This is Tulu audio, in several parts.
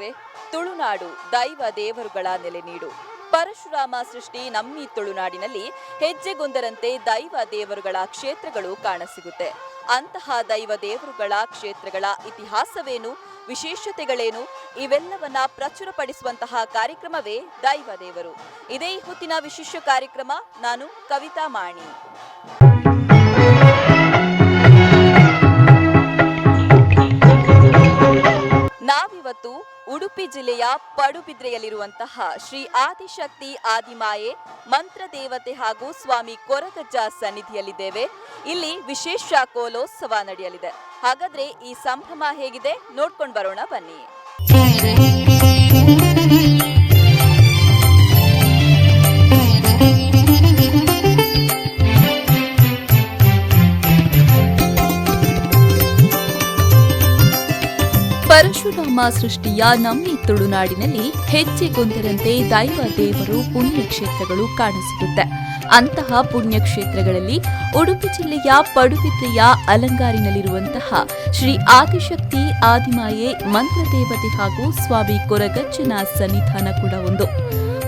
ವೀಕ್ಷಕರೇ, ತುಳುನಾಡು ದೈವ ದೇವರುಗಳ ನೆಲೆನೀಡು. ಪರಶುರಾಮ ಸೃಷ್ಟಿ ನಮ್ಮಿ ತುಳುನಾಡಿನಲ್ಲಿ ಹೆಜ್ಜೆಗೊಂದರಂತೆ ದೈವ ದೇವರುಗಳ ಕ್ಷೇತ್ರಗಳು ಕಾಣಸಿಗುತ್ತೆ. ಅಂತಹ ದೈವ ದೇವರುಗಳ ಕ್ಷೇತ್ರಗಳ ಇತಿಹಾಸವೇನು, ವಿಶೇಷತೆಗಳೇನು, ಇವೆಲ್ಲವನ್ನ ಪ್ರಚುರಪಡಿಸುವಂತಹ ಕಾರ್ಯಕ್ರಮವೇ ದೈವ ದೇವರು. ಇದೇ ಈ ಹೊತ್ತಿನ ವಿಶೇಷ ಕಾರ್ಯಕ್ರಮ. ನಾನು ಕವಿತಾ ಮಾಣಿ. ನಾವಿವತ್ತು ಉಡುಪಿ ಜಿಲ್ಲೆಯ ಪಡುಬಿದ್ರೆಯಲ್ಲಿರುವಂತಹ ಶ್ರೀ ಆದಿಶಕ್ತಿ ಆದಿಮಾಯೆ ಮಂತ್ರದೇವತೆ ಹಾಗೂ ಸ್ವಾಮಿ ಕೊರಗಜ್ಜ ಸನ್ನಿಧಿಯಲ್ಲಿದ್ದೇವೆ. ಇಲ್ಲಿ ವಿಶೇಷ ಕೋಲೋತ್ಸವ ನಡೆಯಲಿದೆ. ಹಾಗಾದ್ರೆ ಈ ಸಂಭ್ರಮ ಹೇಗಿದೆ, ನೋಡ್ಕೊಂಡು ಬರೋಣ ಬನ್ನಿ. ಪರಶುರಾಮ ಸೃಷ್ಟಿಯ ನಮ್ಮಿ ತುಳುನಾಡಿನಲ್ಲಿ ಹೆಜ್ಜೆಗೊಂದರಂತೆ ದೈವ ದೇವರು ಪುಣ್ಯಕ್ಷೇತ್ರಗಳು ಕಾಣಸಿಗುತ್ತೆ. ಅಂತಹ ಪುಣ್ಯಕ್ಷೇತ್ರಗಳಲ್ಲಿ ಉಡುಪಿ ಜಿಲ್ಲೆಯ ಪಡುಬಿದ್ರೆಯ ಅಲಂಗಾರಿನಲ್ಲಿರುವಂತಹ ಶ್ರೀ ಆದಿಶಕ್ತಿ ಆದಿಮಾಯೆ ಮಂತ್ರದೇವತೆ ಹಾಗೂ ಸ್ವಾಮಿ ಕೊರಗಜ್ಜನ ಸನ್ನಿಧಾನ ಕೂಡ ಒಂದು.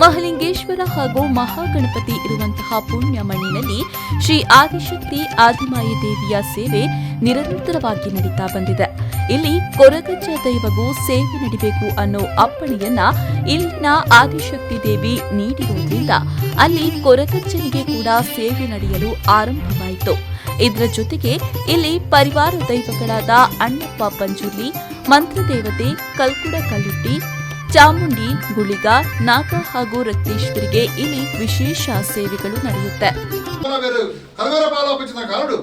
ಮಹಲಿಂಗೇಶ್ವರ ಹಾಗೂ ಮಹಾಗಣಪತಿ ಇರುವಂತಹ ಪುಣ್ಯ ಮಣ್ಣಿನಲ್ಲಿ ಶ್ರೀ ಆದಿಶಕ್ತಿ ಆದಿಮಾಯೆ ದೇವಿಯ ಸೇವೆ ನಿರಂತರವಾಗಿ ನಡೀತಾ ಬಂದಿದೆ. ಇಲ್ಲಿ ಕೊರಗಜ್ಜ ದೈವಗೂ ಸೇವೆ ನಡಿಬೇಕು ಅನ್ನೋ ಅಪ್ಪಣೆಯನ್ನ ಇಲ್ಲಿನ ಆದಿಶಕ್ತಿ ದೇವಿ ನೀಡಿರುವುದರಿಂದ ಅಲ್ಲಿ ಕೊರಗಜ್ಜನಿಗೆ ಕೂಡ ಸೇವೆ ನಡೆಯಲು ಆರಂಭವಾಯಿತು. ಇದರ ಜೊತೆಗೆ ಇಲ್ಲಿ ಪರಿವಾರ ದೈವಗಳಾದ ಅಣ್ಣಪ್ಪ ಪಂಜುರ್ಲಿ, ಮಂತ್ರದೇವತೆ ಕಲ್ಕುಡ ಕಲ್ಲುಟ್ಟಿ, ಚಾಮುಂಡಿ, ಗುಳಿಗ, ನಾಗ ಹಾಗೂ ರಕ್ತೇಶ್ವರಿಗೆ ಇಲ್ಲಿ ವಿಶೇಷ ಸೇವೆಗಳು ನಡೆಯುತ್ತೆ. ಕಲವರ ಪಾಲಾಪಿಚಿನ ಕಾರಡು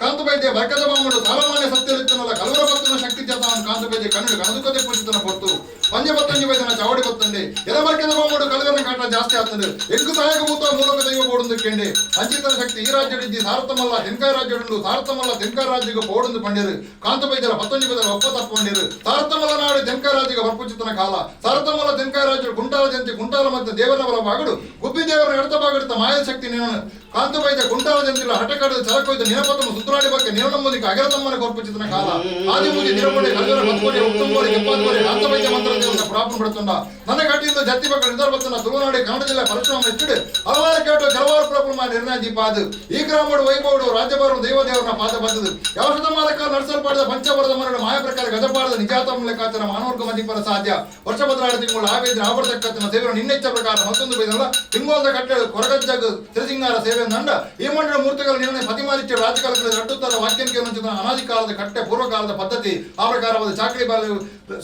ಕಾಂತಬೈದ್ಯ ಬರಕದ ಮಾಮುಡು ಸಾಲಮಾನ್ಯ ಸತ್ಯಲಿತ್ತನಲ್ಲ ಕಲವರ ಪತ್ತನ ಶಕ್ತಿ ಜತಾನ್ ಕಾಂತಬೈದ್ಯ ಕನ್ನಡ ಕನದುಕತೆ ಪೂಜಿತನ ಪೊರ್ತು ಪಂಜ ಪತ್ತಂಜಿ ವೈದ್ಯನ ಚಾವಡಿ ಪತ್ತಂಡೆ ಎರ ಬರಕದ ಮಾಮುಡು ಕಲವರನ ಕಾಟ ಜಾಸ್ತಿ ಆಗ್ತದೆ. ಎಂಕು ಸಹಾಯಕ ಭೂತ ಮೂಲಕ ದೈವ ಬೋಡುಂದು ಕೆಂಡೆ ಅಂಚಿತನ ಶಕ್ತಿ ಈ ರಾಜ್ಯಡಿದ್ದಿ ಸಾರತಮಲ್ಲ ತೆನ್ಕಾಯ ರಾಜ್ಯಡುಂಡು ಸಾರತಮಲ್ಲ ತೆನ್ಕಾಯ ರಾಜ್ಯಕ್ಕೆ ಪೋಡುಂದು ಪಂಡ್ಯರು ಕಾಂತಬೈದ್ಯರ ಪತ್ತಂಜಿ ಬದಲ ಒಪ್ಪ ತಪ್ಪಂಡಿರು. ಸಾರತಮಲ್ಲ ನಾಡು ತೆನ್ಕಾಯ ರಾಜ್ಯಕ್ಕೆ ಬರ್ಪುಚಿತನ ಕಾಲ ಸಾರತಮಲ್ಲ ತೆನ್ಕಾಯ ರಾಜ್ಯ ಗುಂಟಾಲ ಜಂತಿ ಗುಂಟಾಲ ಮತ್ತೆ ದೇವರ ಬಲ ಬಾಗಡು ಗುಬ್ಬಿ ದೇವರ ಎಡತ ಬಾಗಡುತ್ತ ಮಾಯದ ಶಕ್ತಿ ನೀನು ಕಾಂತಬೈದ್ಯ ಗುಂಟಾಲ ಜಂತಿಲ ಹಟಕಾಡದ ಚರಕೊಯ್ದ ನಿನಪತಮ ಸುತ್ತರಾಡಿ ಬಗ್ಗೆ ನಿರನಮ್ಮದಿಗೆ ಅಗರ ತಮ್ಮನ ಕೊರ್ಪುಚಿತನ ಕಾಲ ಆದಿಮೂಜಿ ನಿರಪಡೆ ಕಲ್ವರ ಬತ್ಕೋಡಿ ಉತ್ತಮೋಡಿ ಕೆಪ್ಪಾದ್ಕೋಡಿ ಕಾಂತಬೈದ್ಯ ಮಂತ್ರ ದೇವರ ಪ್ರಾಪಣ ಬಿಡುತ್ತಂಡ ನನ್ನ ಘಾಟಿಯಿಂದ ಜತ್ತಿ ಮಕ್ಕಳು ನಿರ್ಧಾರ ತುಳುನಾಡು ಕನ್ನಡ ಜಿಲ್ಲೆ ಪರಶುರಾಮ ಹೆಚ್ಚಿಡು ಹಲವಾರು ಕೇಟು ಕೆಲವಾರು ಪ್ರಭು ನಿರ್ಣಯ ದೀಪ ಅದು ಈ ಗ್ರಾಮಡು ವೈಭವಡು ರಾಜ್ಯಭಾರ ದೈವ ದೇವರನ್ನ ಪಾದ ಬದ್ದದು ಯಾವ ಶತಮಾನಕ ನಡೆಸಲ್ಪಡದ ಪಂಚವರದ ಮರಳು ಮಾಯ ಪ್ರಕಾರ ಗಜಪಾಡದ ನಿಜಾತಮ ಲೆಕ್ಕಾಚಾರ ಮಾನವರ್ಗ ಮದಿಪರ ಸಾಧ್ಯ ವರ್ಷ ಬದಲಾಡ ತಿಂಗಳು ಆವೇದನೆ ಆವರ್ತಕ್ಕಂಥ ಸೇವೆ ನಿನ್ನೆಚ್ಚ ಪ್ರಕಾರ ಮತ್ತೊಂದು ಬೈದಲ್ಲ ತಿಂಗೋದ ಕಟ್ಟೆ ಕೊರಗಜ್ಜಗ ಸಿರಿಸಿಂಗಾರ ಸೇವೆ ನಂಡ ಈ ಮಂಡಳ ಮೂರ್ತಿಗಳ ನಿರ್ಣಯ ಪ್ರತಿಮಾನಿತ್ಯ ರಾಜಕಾಲದಲ್ಲಿ ರಟ್ಟುತ್ತರ ವಾಕ್ಯಕ್ಕೆ ಅನಾದಿ ಕಾಲದ ಕಟ್ಟೆ ಪೂರ್ವಕಾಲದ ಪದ್ಧತಿ ಆ ಪ್ರಕಾರವಾದ ಚಾಕರಿ ಬಾಲ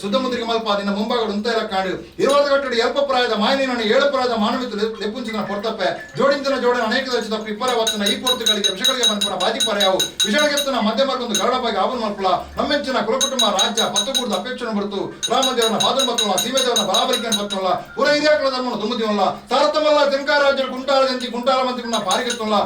ಸುದ್ದಮುದ್ರಿಗೆ ಮಲ್ಪಾದಿನ ಮುಂಭಾಗಡು ಉಂತ ಕಾಡು ಇರುವಾದ ಕಟ್ಟಡಿ ಎಲ್ಪ ಪ್ರಾಯದ ಮಾಯನೀನನ್ನು ಏಳು ಪ್ರಾಯದ ಮಾನವಿತು ಲೆಪ್ಪುಂಚಿನ ಪೊರ್ತಪ್ಪೆ ಜೋಡಿಂತನ ಜೋಡಣೆ ಅನೇಕ ರಚಿತ ಪಿಪ್ಪರ ವತ್ತನ ಈ ಪೊರ್ತುಗಳಿಗೆ ವಿಷಗಳಿಗೆ ಮನ್ಪುನ ಬಾಜಿ ಪರ್ಯಾವು ವಿಷಗಳಿಗೆತ್ತನ ಮಧ್ಯ ಮಾರ್ಗೊಂದು ಗರಡಬಾಗಿ ಆವನ್ ಮಲ್ಪುಲ ನಮ್ಮೆಂಚಿನ ಕುಲಕುಟುಂಬ ರಾಜ್ಯ ಪತ್ತುಕೂಡ್ದ ಅಪೇಕ್ಷಣ ಬರುತು ರಾಮದೇವನ ಪಾದನ ಬತ್ತಲ್ಲ ಸೀಮೆದೇವನ ಬರಾಬರಿಕೆಯನ್ನು ಬತ್ತಲ್ಲ ಪುರ ಹಿರಿಯಾಕಳ ಧರ್ಮನ ದುಮ್ಮದಿವಲ್ಲ ಸಾರತಮಲ್ಲ ತೆಂಕಾಯ ರಾಜ್ಯ ಗುಂಟಾಲ ಜಂತಿ ಗುಂಟಾಲ ಮಂತ್ರಿಗಳನ್ನ ಪಾರಿಗೆತ್ತಲ್ಲ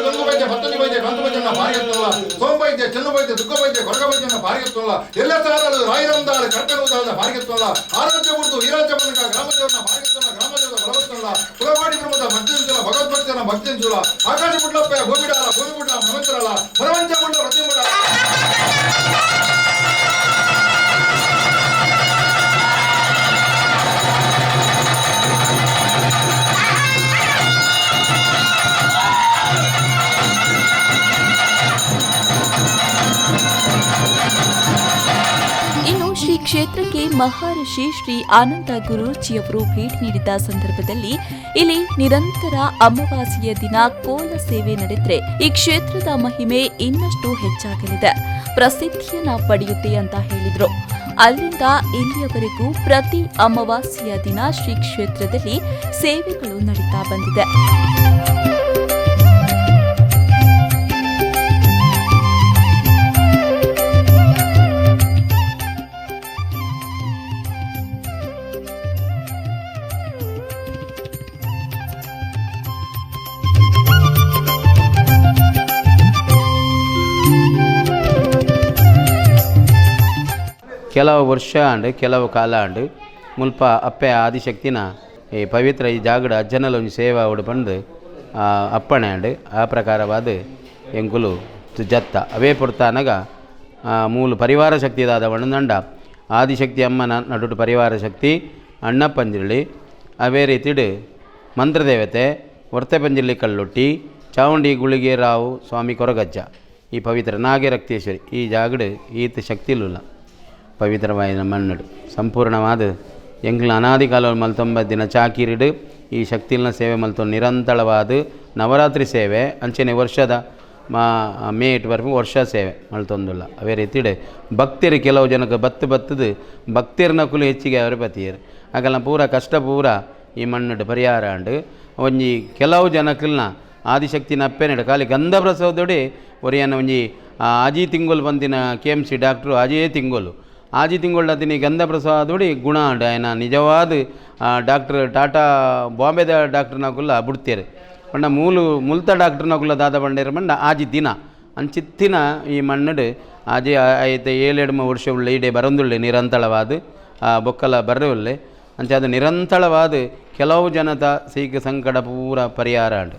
ಗಂಗು ವೈದ್ಯ ಪತ್ತನಿ ವೈದ್ಯ ಕಾಂತ ವೈದ್ಯನ ಪಾರಿಗೆತ್ತಲ್ಲ ಸೋಮ ವೈದ್ಯ ಚೆನ್ನು ವೈದ್ಯ ದುಗ್ಗ ವೈದ್ಯ ಕೊರಗ ವೈದ್ಯನ ಪಾರಿಗೆತ್ತಲ್ಲ ಎಲ್ಲ ಸಾರಲು ರಾಯಿರಂದಾಳು ಕರ್ತನುದಾದ ಪಾರಿಗೆತ್ತಲ್ಲ ಆರಾಧ್ಯ ಉರ್ದು ಈ ರಾಜ್ಯ ಬಂದ ಗ್ರಾಮದೇವನ ಪಾರಿಗೆತ್ತಲ್ಲ ಗ್ರಾಮದೇವನ ಬಲವತ್ತಲ್ಲ ಕುಲವಾಡಿ ಬ್ರಹ್ಮದ ಭಕ್ತಿಂಜುಲ ಭಗವದ್ಭಕ್ತನ ಭಕ್ತಿಂಜುಲ ಆಕಾಶ ಬುಡ್ಲಪ್ಪ ಭೂಮಿಡಾಲ ಭೂಮಿ ಬುಡ್ಲ ಮನಂತರಲ್ಲ ಮನವಂಚ ಬುಡ್ಲ ಪ್ರತಿಮುಡ. ಇನ್ನು ಶ್ರೀ ಕ್ಷೇತ್ರಕ್ಕೆ ಮಹರ್ಷಿ ಶ್ರೀ ಆನಂದ ಗುರೂಜಿಯವರು ಭೇಟಿ ನೀಡಿದ್ದ ಸಂದರ್ಭದಲ್ಲಿ ಇಲ್ಲಿ ನಿರಂತರ ಅಮಾವಾಸ್ಯೆಯ ದಿನ ಕೋಲ ಸೇವೆ ನಡೆದರೆ ಈ ಕ್ಷೇತ್ರದ ಮಹಿಮೆ ಇನ್ನಷ್ಟು ಹೆಚ್ಚಾಗಲಿದೆ, ಪ್ರಸಿದ್ಧಿಯನ್ನ ಪಡೆಯುತ್ತೆ ಅಂತ ಹೇಳಿದ್ರು. ಅಲ್ಲಿಂದ ಇಲ್ಲಿಯವರೆಗೂ ಪ್ರತಿ ಅಮಾವಾಸ್ಯೆಯ ದಿನ ಶ್ರೀ ಕ್ಷೇತ್ರದಲ್ಲಿ ಸೇವೆಗಳು ನಡೀತಾ ಬಂದಿದೆ. ಕೆಲವು ವರ್ಷ ಆಂಡ್ ಕೆಲವು ಕಾಲ ಆಂಡ್ ಮುಲ್ಪ ಅಪ್ಪೆ ಆದಿಶಕ್ತಿನ ಈ ಪವಿತ್ರ ಈ ಜಾಗಡ ಅಜ್ಜನಲ ಒಂಜಿ ಸೇವಾ ಅವಡು ಪಂದು ಅಪ್ಪಣೆ ಆಂಡ್ ಆ ಪ್ರಕಾರವಾದ ಎಂಕುಲು ಜತ್ತ ಅವೇ ಪೊರ್ತಾನಗ ಮೂಲು ಪರಿವಾರ ಶಕ್ತಿದಾದ ವಣದಂಡ ಆದಿಶಕ್ತಿ ಅಮ್ಮನ ನಡುಟು ಪರಿವಾರ ಶಕ್ತಿ ಅಣ್ಣ ಪಂಜುರ್ಲಿ ಅವೇ ರೀತಿಡ್ ಮಂತ್ರದೇವತೆ ವರ್ತೆ ಪಂಜುರ್ಲಿ ಕಲ್ಲುಟ್ಟಿ ಚಾವುಂಡಿ ಗುಳಿಗೆ ರಾವು ಸ್ವಾಮಿ ಕೊರಗಜ್ಜ ಈ ಪವಿತ್ರ ನಾಗರಕ್ತೇಶ್ವರಿ ಈ ಜಾಗಡ್ ಈತ್ ಶಕ್ತಿಲುಲ್ಲ ಪವಿತ್ರವಾಯಿನ ಮಣ್ಣುಡು ಸಂಪೂರ್ಣವಾದ ಎಂಕ್ಲ ಅನಾದಿ ಕಾಲ ಮಲ್ತೊಂಬ ಚಾಕಿರಿಡು ಈ ಶಕ್ತಿಲ್ನ ಸೇವೆ ಮಲ್ತೊಂದು ನಿರಂತರವಾದ ನವರಾತ್ರಿ ಸೇವೆ ಅಂಚನೆ ವರ್ಷದ ಮಾ ಮೇ ಎಟ್ಟು ಬರ್ಪು ವರ್ಷ ಸೇವೆ ಮಲ್ತೊಂದುಲ್ಲ. ಅವೇ ರೀತಿಡ್ ಭಕ್ತರು ಕೆಲವು ಜನಕ್ಕೆ ಬತ್ತು ಬತ್ತದು ಭಕ್ತಿರ್ನಕುಲು ಹೆಚ್ಚಿಗೆ ಅವರು ಬತ್ತಿಯರು ಅಗಲ್ನ ಪೂರ ಕಷ್ಟ ಪೂರ ಈ ಮಣ್ಣುಡು ಪರಿಹಾರ ಆಂಡ್. ಒಂಜಿ ಕೆಲವು ಜನಕ್ಕಲ್ನ ಆದಿಶಕ್ತಿನ ಅಪ್ಪೆನಡು ಖಾಲಿ ಗಂಧ ಪ್ರಸಾದೋಡಿ ಒರಿಯನ ಒಂಜಿ ಆಜಿ ತಿಂಗೊಲು ಬಂದಿನ ಕೆ ಎಮ್ ಸಿ ಡಾಕ್ಟ್ರು ಆಜೇ ತಿಂಗೊಲು ಆಜಿ ತಿಂಗೊಳ್ ಗಂಧ ಪ್ರಸಾದೋಡಿ ಗುಣ ಆಂಡ್. ಆಯನ ನಿಜವಾದ ಡಾಕ್ಟ್ರ್ ಟಾಟಾ ಬಾಂಬೆದ ಡಾಕ್ಟ್ರ್ನಕುಲ್ಲ ಬುಡ್ತೇರು ಪಂಡ ಮೂಲು ಮುಲ್ತ ಡಾಕ್ಟ್ರ್ನಕುಲ್ಲ ದಾದ ಬಂಡೇರು ಪಂಡ ಆಜಿ ದಿನ ಅಂಚಿತ್ತಿನ ಈ ಮಣ್ಣುಡು ಆಜಿ ಐತೆ ಏಳೆಡ್ಮ ವರ್ಷ ಉಳ್ಳೆ ಇಡೆ ಬರಂದುಳ್ಳೆ ನಿರಂತರವಾದ ಬೊಕ್ಕಲ ಬರ್ರೆ ಉಳ್ಳೆ ಅಂಚಾದ ನಿರಂತರವಾದ ಕೆಲವು ಜನತ ಸೀಕ ಸಂಕಟ ಪೂರ ಪರಿಹಾರ ಆಂಡ್.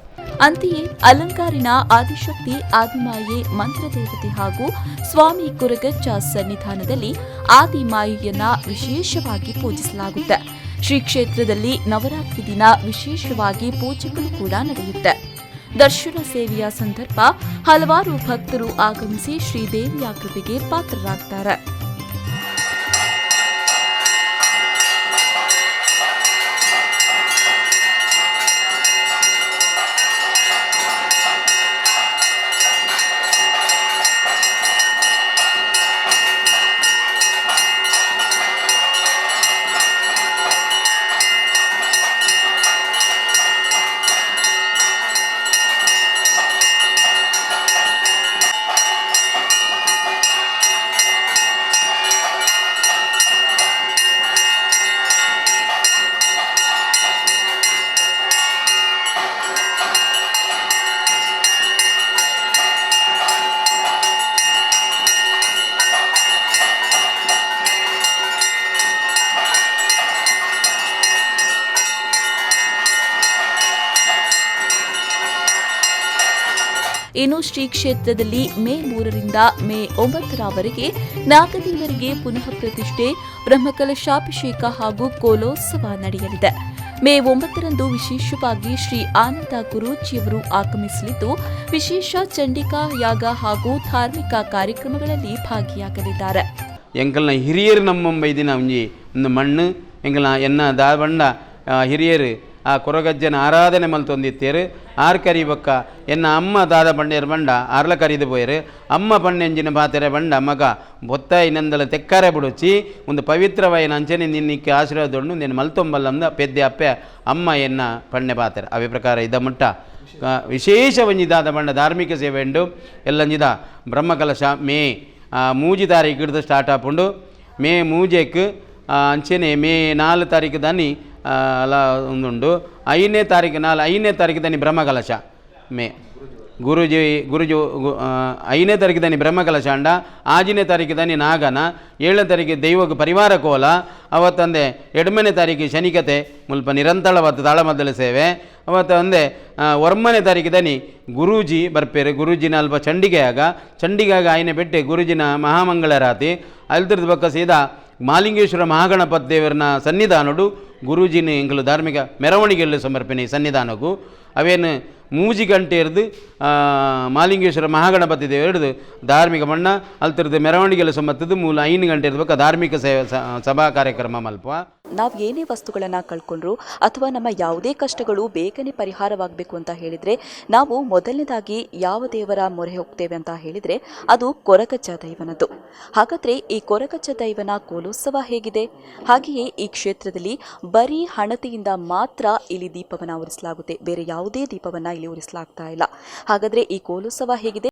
ಅಂತೆಯೇ ಅಲಂಕಾರಿನ ಆದಿಶಕ್ತಿ ಆದಿಮಾಯೆ ಮಂತ್ರದೇವತೆ ಹಾಗೂ ಸ್ವಾಮಿ ಕೊರಗಜ್ಜ ಸನ್ನಿಧಾನದಲ್ಲಿ ಆದಿಮಾಯೆಯನ್ನ ವಿಶೇಷವಾಗಿ ಪೂಜಿಸಲಾಗುತ್ತೆ. ಶ್ರೀ ಕ್ಷೇತ್ರದಲ್ಲಿ ನವರಾತ್ರಿ ದಿನ ವಿಶೇಷವಾಗಿ ಪೂಜೆಗಳು ಕೂಡ ನಡೆಯುತ್ತೆ. ದರ್ಶನ ಸೇವೆಯ ಸಂದರ್ಭ ಹಲವಾರು ಭಕ್ತರು ಆಗಮಿಸಿ ಶ್ರೀದೇವಿಯ ಕೃಪೆಗೆ ಪಾತ್ರರಾಗ್ತಾರೆ. ಇನ್ನು ಶ್ರೀ ಕ್ಷೇತ್ರದಲ್ಲಿ ಮೇ 3ರಿಂದ ಮೇ 9ರವರೆಗೆ ನಾಗದೇವರಿಗೆ ಪುನಃ ಪ್ರತಿಷ್ಠೆ, ಬ್ರಹ್ಮಕಲಶಾಭಿಷೇಕ ಹಾಗೂ ಕೋಲೋತ್ಸವ ನಡೆಯಲಿದೆ. ಮೇ 9ರಂದು ವಿಶೇಷವಾಗಿ ಶ್ರೀ ಆನಂದ ಗುರೂಜಿಯವರು ಆಗಮಿಸಲಿದ್ದು ವಿಶೇಷ ಚಂಡಿಕಾ ಯಾಗ ಹಾಗೂ ಧಾರ್ಮಿಕ ಕಾರ್ಯಕ್ರಮಗಳಲ್ಲಿ ಭಾಗಿಯಾಗಲಿದ್ದಾರೆ. ಎಂಕಲ್ನ ಹಿರಿಯರು ನಮ್ಮೊಂಬೈ ದಿನ ಒಂಜಿ ಒಂದು ಮಣ್ಣು ಎಂಕಲ್ನ ಎನ್ನ ದಾಬಂಡ ಹಿರಿಯರು ಆ ಕೊರಗಜ್ಜನ ಆರಾಧನೆ ಮಲ್ತೊಂದಿತ್ತೇರು. ಆರ್ ಕರಿ ಬೊಕ್ಕ ಎನ್ನ ಅಮ್ಮ ದಾದ ಬಂಡೇರು ಬಂಡ ಆರ್ಲ ಕರಿದು ಪೋಯೆರು. ಅಮ್ಮ ಪಣ್ಣೆಂಜಿನ ಪಾತೆರೆ ಬಂಡ ಮಗ ಬೊತ್ತಾಯಿ ನಂದಲ ತೆಕ್ಕಾರೆ ಬುಡುಚಿ ಒಂದು ಪವಿತ್ರವಾಯಿನ ಅಂಚನೆ ನಿನ್ನಿಕ್ಕೆ ಆಶೀರ್ವಾದ ಉಂಡು ನಿನ್ನ ಮಲ್ತೊಂಬಲ್ಲಂದ ಪೆದ್ದೆ ಅಪ್ಪೆ ಅಮ್ಮ ಎನ್ನ ಪಣ್ಣೆ ಪಾತೆರೆ. ಅವೇ ಪ್ರಕಾರ ಇದ ಮುಟ್ಟ ವಿಶೇಷ ಒಂಜಿ ದಾದ ಬಂಡ ಧಾರ್ಮಿಕ ಸೇವೆ ಉಂಡು. ಎಲ್ಲಂಜಿದ ಬ್ರಹ್ಮಕಲಶ ಮೇ 3 ತಾರೀಕು ಹಿಡ್ದು ಸ್ಟಾರ್ಟ್ ಆಪುಂಡು. ಮೇ ಮೂಜೆಕ್ ಅಂಚನೆ ಮೇ 4 ತಾರೀಕು ದಾನಿ ಅಲ ಉಂದುಂಡು. 5ನೇ ತಾರೀಕು ನಾಲ್ 5ನೇ ತಾರೀಕು ದಾನಿ ಬ್ರಹ್ಮಕಲಶ ಮೇ ಗುರುಜಿ ಗುರುಜಿ 5ನೇ ತಾರೀಕು ದಾನಿ ಬ್ರಹ್ಮಕಲಶ ಅಂಡ 6ನೇ ತಾರೀಕು ದಾನಿ ನಾಗನ 7ನೇ ತಾರೀಕು ದೈವಕ್ಕೆ ಪರಿವಾರ ಕೋಲ ಅವತ್ತಂದೆ 8ನೇ ತಾರೀಕು ಶನಿಕತೆ ಮುಲ್ಪ ನಿರಂತರವಾದ ತಾಳಮದ್ದಲೆ ಸೇವೆ ಅವತ್ತಂದೆ 9ನೇ ತಾರೀಕು ದಾನಿ ಗುರೂಜಿ ಬರ್ಪೇರು. ಗುರೂಜಿನ ಅಲ್ಪ ಚಂಡಿಗೆಯಾಗ ಚಂಡಿಗೆಯಾಗ ಆಯ್ನೆ ಬೆಟ್ಟೆ ಗುರೂಜಿನ ಮಹಾಮಂಗಳರಾತಿ ಅಲ್ತಿರ್ದ ಬೊಕ್ಕ ಸೀದಾ ಮಾಲಿಂಗೇಶ್ವರ ಮಹಾಗಣಪತಿ ದೇವರನ ಸನ್ನಿಧಾನಡು ಗುರೂಜಿನ ಎಂಕಲು ಧಾರ್ಮಿಕ ಮೆರವಣಿಗೆಯಲ್ಲಿ ಸಮರ್ಪಣೆ ಸನ್ನಿಧಾನಕ್ಕೂ ಅವೇನು ಮೂಜಿ ಗಂಟೆ ಇರ್ದು ಮಾಲಿಂಗೇಶ್ವರ ಮಹಾಗಣಪತಿ ದೇವರು ಹಿಡ್ದು ಧಾರ್ಮಿಕ ಬಣ್ಣ ಅಲ್ತಿರ್ದು ಮೆರವಣಿಗೆಲ್ಲ ಸಮತ್ತದ್ದು ಮೂಲ 5 ಗಂಟೆ ಇರ್ಬೇಕು ಧಾರ್ಮಿಕ ಸೇವೆ ಸಭಾ ಕಾರ್ಯಕ್ರಮ ಮಲ್ಪ. ನಾವು ಏನೇ ವಸ್ತುಗಳನ್ನು ಕಳ್ಕೊಂಡ್ರು ಅಥವಾ ನಮ್ಮ ಯಾವುದೇ ಕಷ್ಟಗಳು ಬೇಗನೆ ಪರಿಹಾರವಾಗಬೇಕು ಅಂತ ಹೇಳಿದ್ರೆ ನಾವು ಮೊದಲನೇದಾಗಿ ಯಾವ ದೇವರ ಮೊರೆ ಹೋಗ್ತೇವೆ ಅಂತ ಹೇಳಿದ್ರೆ ಅದು ಕೊರಗಜ್ಜ ದೈವನದ್ದು. ಹಾಗಾದ್ರೆ ಈ ಕೊರಗಜ್ಜ ದೈವನ ಕೋಲೋತ್ಸವ ಹೇಗಿದೆ? ಹಾಗೆಯೇ ಈ ಕ್ಷೇತ್ರದಲ್ಲಿ ಬರೀ ಹಣತೆಯಿಂದ ಮಾತ್ರ ಇಲ್ಲಿ ದೀಪವನ್ನು ಉರಿಸಲಾಗುತ್ತೆ, ಬೇರೆ ಯಾವುದೇ ದೀಪವನ್ನು ಇಲ್ಲಿ ಉರಿಸಲಾಗ್ತಾ ಇಲ್ಲ. ಹಾಗಾದ್ರೆ ಈ ಕೋಲೋತ್ಸವ ಹೇಗಿದೆ?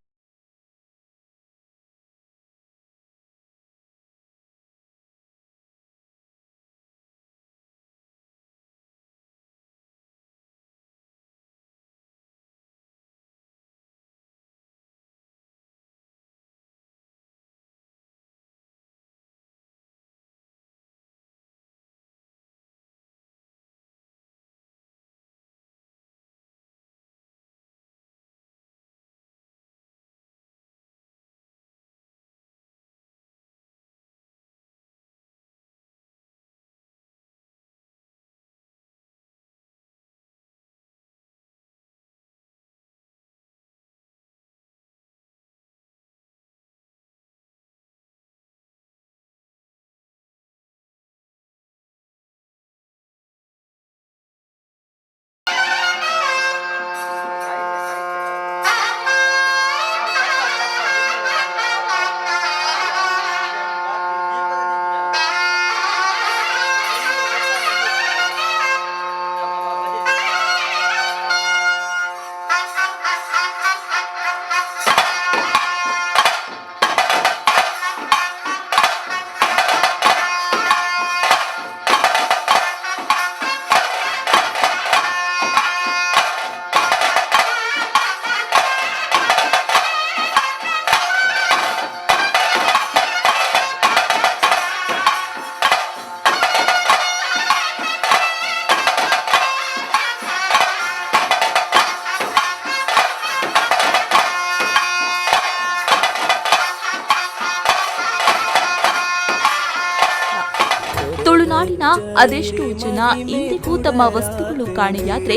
ಊರಿನ ಅದೆಷ್ಟೋ ಜನ ಇಂದಿಗೂ ತಮ್ಮ ವಸ್ತುಗಳು ಕಾಣೆಯಾದ್ರೆ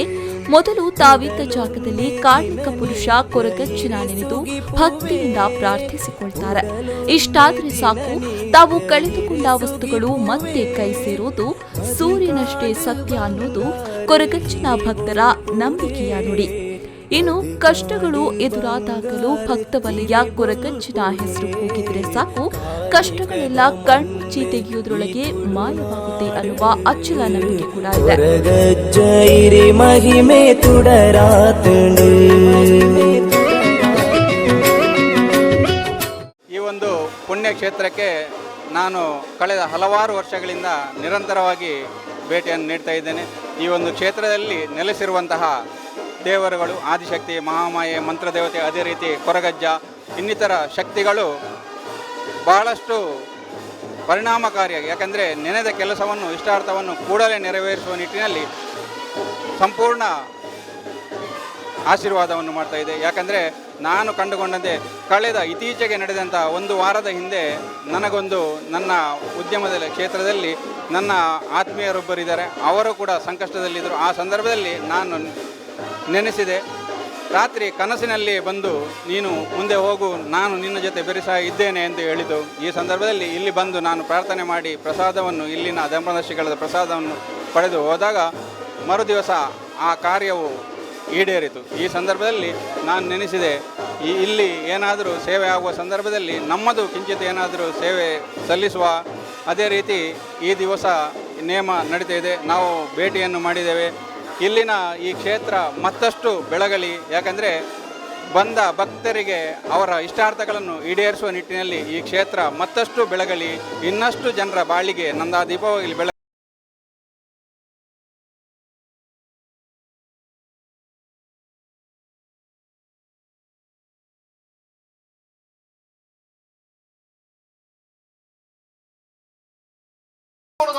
ಮೊದಲು ತಾವಿದ್ದ ಜಾಗದಲ್ಲಿ ಕಾರ್ಣಿಕ ಪುರುಷ ಕೊರಗಜ್ಜನ ನೆನೆದು ಭಕ್ತಿಯಿಂದ ಪ್ರಾರ್ಥಿಸಿಕೊಳ್ತಾರೆ. ಇಷ್ಟಾದರೆ ಸಾಕು, ತಾವು ಕಳೆದುಕೊಂಡ ವಸ್ತುಗಳು ಮತ್ತೆ ಕೈ ಸೇರೋದು ಸೂರ್ಯನಷ್ಟೇ ಸತ್ಯ ಅನ್ನೋದು ಕೊರಗಜ್ಜನ ಭಕ್ತರ ನಂಬಿಕೆಯ ನುಡಿ. ಇನ್ನು ಕಷ್ಟಗಳು ಎದುರಾದಾಗಲೂ ಭಕ್ತವಲಯ ಕೊರಗಜ್ಜನ ಹೆಸರು ಕೂಗಿದ್ರೆ ಸಾಕು, ಕಷ್ಟಗಳೆಲ್ಲ ಕಣ್ಮುಚ್ಚಿ ತೆಗೆಯುವುದರೊಳಗೆ ಮಾಯವಾಗುತ್ತೆ ಅನ್ನುವ ಅಚ್ಚಲ ನಂಬಿಕೆ ಕೂಡ ಇದೆ. ಕೊರಗಜ್ಜೈರಿ ಮಹಿಮೆ ತುಡರಾತುಂಡು. ಈ ಒಂದು ಪುಣ್ಯಕ್ಷೇತ್ರಕ್ಕೆ ನಾನು ಕಳೆದ ಹಲವಾರು ವರ್ಷಗಳಿಂದ ನಿರಂತರವಾಗಿ ಭೇಟಿಯನ್ನು ನೀಡ್ತಾ ಇದ್ದೇನೆ. ಈ ಒಂದು ಕ್ಷೇತ್ರದಲ್ಲಿ ನೆಲೆಸಿರುವಂತಹ ದೇವರುಗಳು ಆದಿಶಕ್ತಿ, ಮಹಾಮಾಯೆ, ಮಂತ್ರದೇವತೆ, ಅದೇ ರೀತಿ ಕೊರಗಜ್ಜ ಇನ್ನಿತರ ಶಕ್ತಿಗಳು ಬಹಳಷ್ಟು ಪರಿಣಾಮಕಾರಿಯಾಗಿ, ಯಾಕಂದರೆ ನೆನೆದ ಕೆಲಸವನ್ನು, ಇಷ್ಟಾರ್ಥವನ್ನು ಕೂಡಲೇ ನೆರವೇರಿಸುವ ನಿಟ್ಟಿನಲ್ಲಿ ಸಂಪೂರ್ಣ ಆಶೀರ್ವಾದವನ್ನು ಮಾಡ್ತಾ ಇದೆ. ಯಾಕಂದರೆ ನಾನು ಕಂಡುಕೊಂಡಂತೆ ಕಳೆದ ಇತ್ತೀಚೆಗೆ ನಡೆದಂಥ ಒಂದು ವಾರದ ಹಿಂದೆ ನನಗೊಂದು ನನ್ನ ಉದ್ಯಮದ ಕ್ಷೇತ್ರದಲ್ಲಿ ನನ್ನ ಆತ್ಮೀಯರೊಬ್ಬರಿದ್ದಾರೆ, ಅವರು ಕೂಡ ಸಂಕಷ್ಟದಲ್ಲಿದ್ದರು. ಆ ಸಂದರ್ಭದಲ್ಲಿ ನಾನು ನೆನೆಸಿದೆ. ರಾತ್ರಿ ಕನಸಿನಲ್ಲಿ ಬಂದು ನೀನು ಮುಂದೆ ಹೋಗು, ನಾನು ನಿನ್ನ ಜೊತೆ ಬೆರೆಸ ಇದ್ದೇನೆ ಎಂದು ಹೇಳಿದ್ದು. ಈ ಸಂದರ್ಭದಲ್ಲಿ ಇಲ್ಲಿ ಬಂದು ನಾನು ಪ್ರಾರ್ಥನೆ ಮಾಡಿ ಪ್ರಸಾದವನ್ನು, ಇಲ್ಲಿನ ಧರ್ಮದರ್ಶಿಗಳ ಪ್ರಸಾದವನ್ನು ಪಡೆದು ಹೋದಾಗ ಮರುದಿವಸ ಆ ಕಾರ್ಯವು ಈಡೇರಿತು. ಈ ಸಂದರ್ಭದಲ್ಲಿ ನಾನು ನೆನೆಸಿದೆ, ಇಲ್ಲಿ ಏನಾದರೂ ಸೇವೆ ಆಗುವ ಸಂದರ್ಭದಲ್ಲಿ ನಮ್ಮದು ಕಿಂಚಿತ್ ಏನಾದರೂ ಸೇವೆ ಸಲ್ಲಿಸುವ. ಅದೇ ರೀತಿ ಈ ದಿವಸ ನೇಮ ನಡೀತಾ ಇದೆ, ನಾವು ಭೇಟಿಯನ್ನು ಮಾಡಿದ್ದೇವೆ. ಇಲ್ಲಿನ ಈ ಕ್ಷೇತ್ರ ಮತ್ತಷ್ಟು ಬೆಳಗಲಿ, ಯಾಕಂದರೆ ಬಂದ ಭಕ್ತರಿಗೆ ಅವರ ಇಷ್ಟಾರ್ಥಗಳನ್ನು ಈಡೇರಿಸುವ ನಿಟ್ಟಿನಲ್ಲಿ ಈ ಕ್ಷೇತ್ರ ಮತ್ತಷ್ಟು ಬೆಳಗಲಿ, ಇನ್ನಷ್ಟು ಜನರ ಬಾಳಿಗೆ ನಂದಾದೀಪವಾಗಿ ಬೆಳ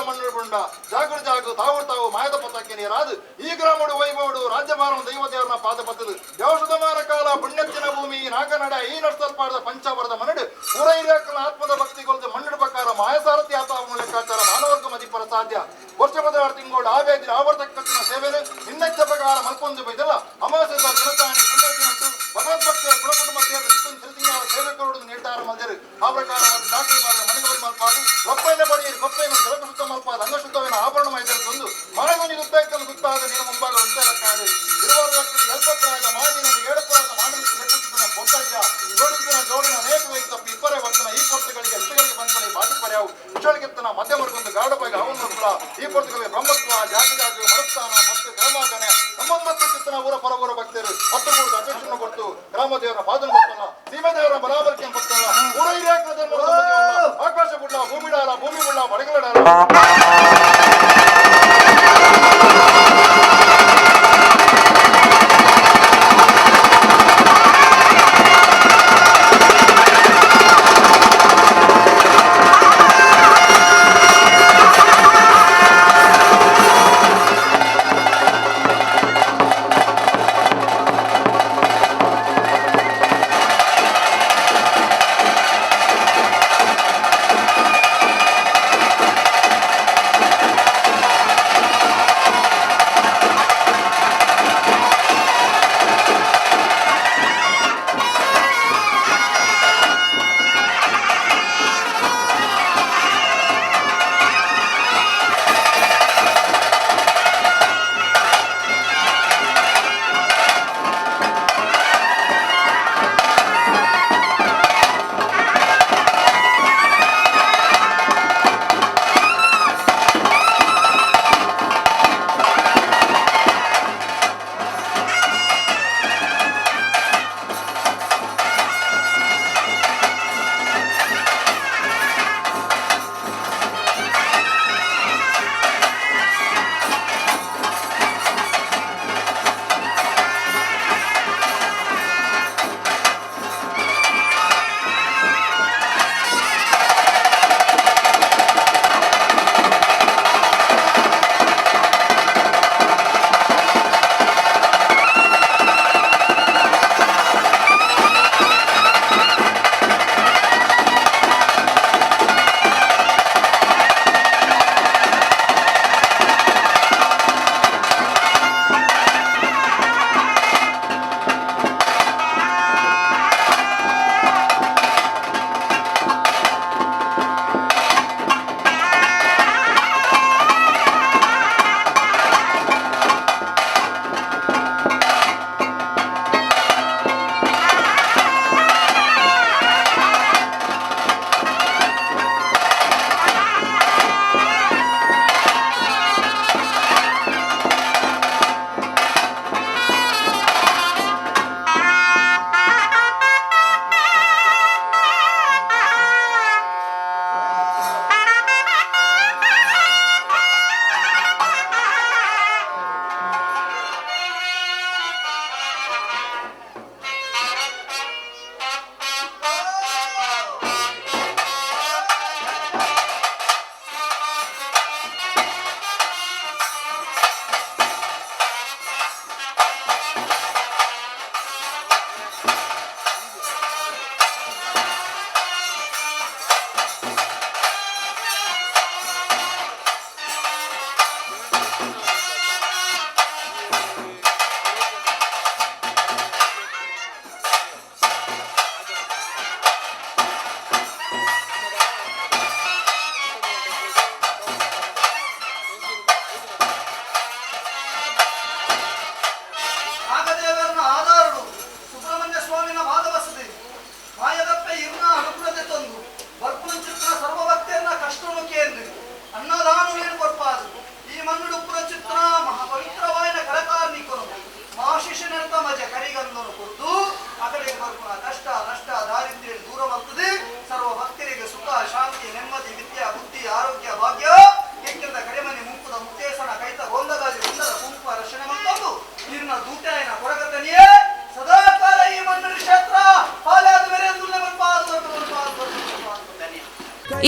ಮಣ್ಣು ಜಾಗೃ ಜಾಗು ತಾವು ತಾವು ಮಾಯದ ಪತಕ್ಕೆ ನೀರಾದು ಈ ಗ್ರಾಮಡು ವೈಭವಡು ರಾಜ್ಯಭಾರಂ ದೈವ ದೇವರನ ಪಾದ ಪತ್ತದು ದೇವಶತಮಾನ ಕಾಲ ಪುಣ್ಯತ್ತಿನ ಭೂಮಿ ನಾಗನಡ ಈ ನಡ್ಸಲ್ಪಾಡದ ಪಂಚಾವರದ ಮನಡು ಪೂರೈರಾಕನ ಆತ್ಮದ ಭಕ್ತಿಗೊಳ್ದು ಮಣ್ಣು ಪ್ರಕಾರ ಮಾಯಸಾರಥಿ ಆತ ಲೆಕ್ಕಾಚಾರ ಮಾನವರ್ಗ ಮದಿಪರ ಸಾಧ್ಯ. ವರ್ಷ ಪದವಾರ ತಿಂಗಳು ಆವೇದಿನ ಆವರ್ತಕ್ಕತ್ತಿನ ಸೇವೆನು ನಿನ್ನೆಚ್ಚ ಪ್ರಕಾರ ಮಲ್ಪೊಂದು ಬೈದಲ್ಲ ಅಮಾವಾಸ್ಯೆ ದಿನತಾಣಿ ಪುಣ್ಯ ದಿನಂಟು ಭಗವದ್ಭಕ್ತಿಯ ಕುಲಕುಟುಂಬ ಸೇವೆ ತಿಂಗಳ ಸೇವಕರು ನಿರ್ಧಾರ ಮಲ್ದರು. ಆ ಪ್ರಕಾರ ದಾಖಲೆ ಮನೆಗೆ ಮಲ್ಪಾದು ಒಪ್ಪೈನ ಬಡಿಯರು ಕೊಪ್ಪೈನ ಜಲಕ ಶುದ್ಧ ಮಲ್ಪಾದ ಅಂಗಶುದ್ಧವಿನ ಆಭರಣ ಮೈದರ ತಂದು ಮನಗೊಂಜಿ ಸುತ್ತಾಯ್ತನ್ನು ಸುತ್ತಾದ ನೀನು ಮುಂಭಾಗ ಉಂಟಾದ ಇರುವಾರು ಎಲ್ಪಪ್ರಾಯದ ಮಾಜಿನ ಏಳಪ್ರಾಯದ ಮಾನವಿಕ ನೆಪುತ್ತಿನ ಪೊತ್ತಜ್ಜ ಜೋಡಿಸಿನ ಜೋಡಿನ ಅನೇಕ ವೈದ್ಯ ತಪ್ಪಿ ಇಬ್ಬರೇ ವರ್ತನ ಈ ಪೊರ್ತುಗಳಿಗೆ ಇಷ್ಟಗಳಿಗೆ ಬಂಧನ ಬಾಜಿ ಪರ್ಯಾವು ವಿಶ್ವಳಿಗೆತ್ತನ ಮಧ್ಯಮರ್ಗೊಂದು ಗಾಢವಾಗಿ ಅವನು ಕೂಡ ಈ ಪೊರ್ತುಗಳಿಗೆ ಬ್ರಹ್ಮತ್ವ ಜಾತಿ ಜಾತಿ ಮರಸ್ಥಾನ ಮತ್ತು ಗ್ರಾಮಾಗಣೆ ನಮ್ಮೊಂಬತ್ತು ಚಿತ್ತನ ಊರ ಪರವೂರ ಭಕ್ತರು ಹತ್ತು ಮೂರು ಅಧ್ಯಕ್ಷನ ಕೊಟ್ಟು ಗ್ರಾಮದೇವರ ಪಾದನ ಕೊಟ್ಟಲ್ಲ ಸೀಮೆದೇವರ ಬರಾಬರಿಕೆ ಕೊಟ್ಟಲ್ಲ ಊರ ಹಿರಿಯಾಕರ ಆಕಾಶ ಬುಡ್ಲ ಭೂಮಿಡಾರ ಭೂಮಿ ಬುಳ್ಳ ಬಡಗಲಡಾರ.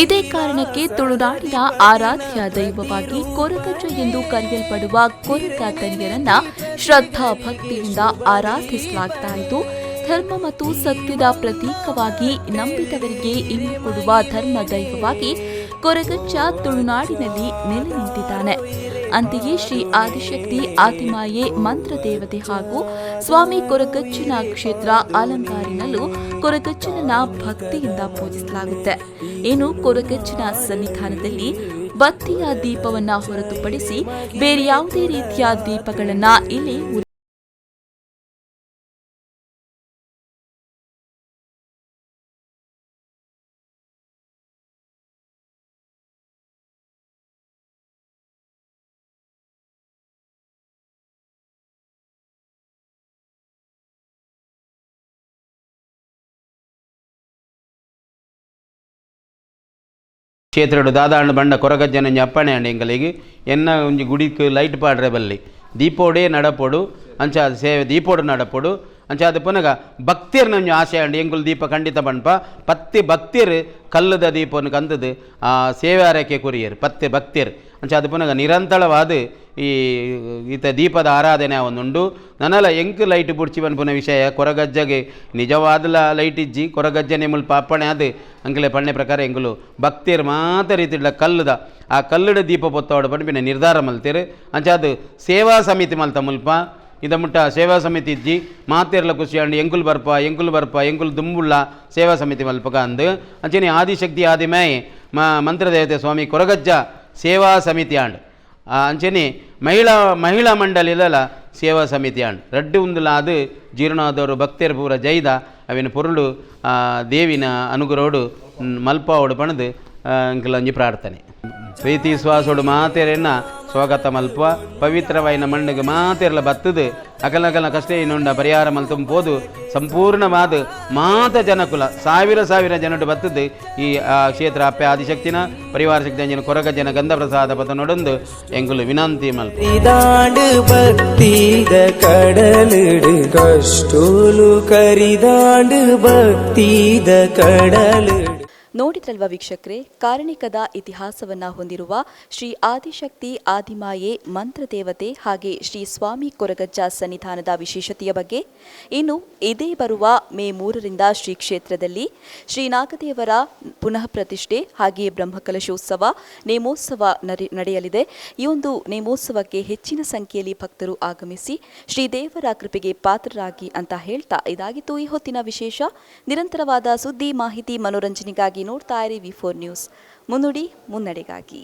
ಇದೇ ಕಾರಣಕ್ಕೆ ತುಳುನಾಡಿನ ಆರಾಧ್ಯ ದೈವವಾಗಿ ಕೊರಗಜ್ಜ ಎಂದು ಕರೆಯಲ್ಪಡುವ ಕೊರಗ ತನಿಯರನ್ನ ಶ್ರದ್ಧಾ ಭಕ್ತಿಯಿಂದ ಆರಾಧಿಸಲಾಗ್ತಾ ಇದ್ದು, ಧರ್ಮ ಮತ್ತು ಸತ್ಯದ ಪ್ರತೀಕವಾಗಿ ನಂಬಿದವರಿಗೆ ಇಂಬು ಕೊಡುವ ಧರ್ಮ ದೈವವಾಗಿ ಕೊರಗಜ್ಜ ತುಳುನಾಡಿನಲ್ಲಿ ನೆಲೆ ನಿಂತಿದ್ದಾನೆ. ಅಂತೆಯೇ ಶ್ರೀ ಆದಿಶಕ್ತಿ ಆದಿಮಾಯೆ ಮಂತ್ರದೇವತೆ ಹಾಗೂ ಸ್ವಾಮಿ ಕೊರಗಜ್ಜನ ಕ್ಷೇತ್ರ ಆಲಂಗಾರಿನಲ್ಲೂ ಕೊರಗಜ್ಜನನ್ನ ಭಕ್ತಿಯಿಂದ ಪೂಜಿಸಲಾಗುತ್ತೆ. ಇನ್ನು ಕೊರಗಜ್ಜನ ಸನ್ನಿಧಾನದಲ್ಲಿ ಬತ್ತಿಯ ದೀಪವನ್ನ ಹೊರತುಪಡಿಸಿ ಬೇರೆ ಯಾವುದೇ ರೀತಿಯ ದೀಪಗಳನ್ನ ಇಲ್ಲಿ ಕ್ಷೇತ್ರಡು ದಾದಾಂಡು ಬಂಡ ಕೊರಗಜ್ಜನ ಒಂಜಿ ಅಪ್ಪಣೆ ಅಂಡ್ ಎಂಕಲೆಗ್ ಎನ್ನ ಒಂಜಿ ಗುಡಿಕ್ ಲೈಟ್ ಪಾಡ್ರೆ ಬಲ್ಲಿ ದೀಪೋಡೇ ನಡಪೊಡು ಅಂಚ ಸೇವೆ ದೀಪೋಡು ನಡಪೊಡು ಅಂಚ ಅದು ಪುನಗ ಭಕ್ತಿಯರ್ನ ಒಂಜಿ ಆಸೆ ಅಂಡ್ ಎಂಕುಲು ದೀಪ ಖಂಡಿತ ಪನ್ಪ ಪತ್ತಿ ಭಕ್ತಿಯರ್ ಕಲ್ಲುದ ದೀಪವನ್ನು ಕಂತದು ಆ ಸೇವೆ ಆರೈಕೆ ಕೊರಿಯರ್ ಪತ್ತೆ ಭಕ್ತಿಯರ್ ಅಂಚ ಅದು ಪುನಗ ನಿರಂತರವಾದ ಈ ಈತ ದೀಪದ ಆರಾಧನೆ ಒಂದುಂಡು. ನನಲ ಎಂಕ್ ಲೈಟ್ ಬುಡ್ಚಿ ಪನ್ಪುನ ವಿಷಯ ಕೊರಗಜ್ಜಗೆ ನಿಜವಾದಲ ಲೈಟ್ ಇಜ್ಜಿ ಕೊರಗಜ್ಜನೆ ಮುಲ್ಪ ಅಪ್ಪಣೆ ಅದು ಅಂಕಲೆ ಪಣ್ಣೆ ಪ್ರಕಾರ ಎಂಕುಲು ಭಕ್ತಿಯರ್ ಮಾತ ರೀತಿಡ್ಲ ಕಲ್ಲುದ ಆ ಕಲ್ಲುಡ ದೀಪ ಪೊತ್ತವಾಡು ಪನ್ಪಿನ ನಿರ್ಧಾರ ಮಲ್ತೇರು. ಅಂಚ ಅದು ಸೇವಾ ಸಮಿತಿ ಮಲ್ತ ಮುಲ್ಪ ಇದ ಮುಟ್ಟ ಸೇವಾ ಸಮಿತಿ ಇಜ್ಜಿ ಮಾತೆರ್ಲ ಖುಷಿ ಅಂಡ್ ಎಂಕುಲು ಬರ್ಪ ಎಂಕುಲು ಬರ್ಪ ಎಂಕುಲು ದುಂಬುಳ್ಳ ಸೇವಾ ಸಮಿತಿ ಮಲ್ಪಕ ಅಂದು ಅಂಚನೆ ಆದಿಶಕ್ತಿ ಆದಿಮೈ ಮಂತ್ರದೇವತೆ ಸ್ವಾಮಿ ಕೊರಗಜ್ಜ ಸೇವಾ ಸಮಿತಿ ಆಂಡ್ ಅಂಚನೆ ಮಹಿಳಾ ಮಹಿಳಾ ಮಂಡಳಿಲಲ ಸೇವಾ ಸಮಿತಿ ಆಂಡ್ ರಡ್ಡು ಉಂದುಲ ಅದು ಜೀರ್ಣಾದವರು ಭಕ್ತಿಯರ್ ಪೂರ ಜೈದ ಅವಿನ ಪೊರುಳು ದೇವಿನ ಅನುಗ್ರಹೋಡು ಮಲ್ಪಾವೋಡು ಪಣದು ಅಂಕಲ ಒಂಜಿ ಪ್ರಾರ್ಥನೆ. ಪ್ರೀತಿ ವಿಶ್ವಾಸೋಡು ಮಾತೆರೆನ್ನ ಸ್ವಾಗತ ಮಲ್ಪ ಪವಿತ್ರವಾಯಿನ ಮಣ್ಣಿಗೆ ಮಾತೆರ್ಲ ಬತ್ತದು ಅಕಲಕಲ ಕಷ್ಟ ಇನ್ನುಂಡ ಪರಿಹಾರ ಮಲ್ತುಂ ಪೋದು ಸಂಪೂರ್ಣವಾದ ಮಾತ ಜನಕುಲ ಸಾವಿರ ಸಾವಿರ ಜನರು ಬತ್ತದು ಈ ಕ್ಷೇತ್ರ ಅಪ್ಪೆ ಆದಿಶಕ್ತಿನ ಪರಿವಾರ ಶಕ್ತಿ ಅಂಜನ ಕೊರಗ ಜನ ಗಂಧ ಪ್ರಸಾದ ಪತನೊಡೊಂದು ಎಂಕುಲು ವಿನಂತಿ ಮಲ್ಪ. ಕರಿದಾಂಡು ಭಕ್ತಿದ ಕಡಲಿಡು ಕಷ್ಟೋಲು ಕರಿದಾಂಡು ಭಕ್ತಿದ ಕಡಲಿಡು. ನೋಡಿದ್ರಲ್ವಾ ವೀಕ್ಷಕರೇ, ಕಾರಣಿಕದ ಇತಿಹಾಸವನ್ನ ಹೊಂದಿರುವ ಶ್ರೀ ಆದಿಶಕ್ತಿ ಆದಿಮಾಯೆ ಮಂತ್ರದೇವತೆ ಹಾಗೆ ಶ್ರೀ ಸ್ವಾಮಿ ಕೊರಗಜ್ಜ ಸನ್ನಿಧಾನದ ವಿಶೇಷತೆಯ ಬಗ್ಗೆ. ಇನ್ನು ಇದೇ ಬರುವ ಮೇ 3ರಿಂದ ಶ್ರೀ ಕ್ಷೇತ್ರದಲ್ಲಿ ಶ್ರೀ ನಾಗದೇವರ ಪುನಃ ಪ್ರತಿಷ್ಠೆ ಹಾಗೆಯೇ ಬ್ರಹ್ಮಕಲಶೋತ್ಸವ ನೇಮೋತ್ಸವ ನಡೆಯಲಿದೆ. ಈ ಒಂದು ನೇಮೋತ್ಸವಕ್ಕೆ ಹೆಚ್ಚಿನ ಸಂಖ್ಯೆಯಲ್ಲಿ ಭಕ್ತರು ಆಗಮಿಸಿ ಶ್ರೀದೇವರ ಕೃಪೆಗೆ ಪಾತ್ರರಾಗಿ ಅಂತ ಹೇಳ್ತಾ ಇದಾಗಿತ್ತು ಈ ಹೊತ್ತಿನ ವಿಶೇಷ. ನಿರಂತರವಾದ ಸುದ್ದಿ, ಮಾಹಿತಿ, ಮನೋರಂಜನೆಗಾಗಿ ನೋಡ್ತಾ ಇರಿ ವಿ ಫೋರ್ ನ್ಯೂಸ್. ಮುನ್ನುಡಿ ಮುನ್ನಡೆಗಾಗಿ.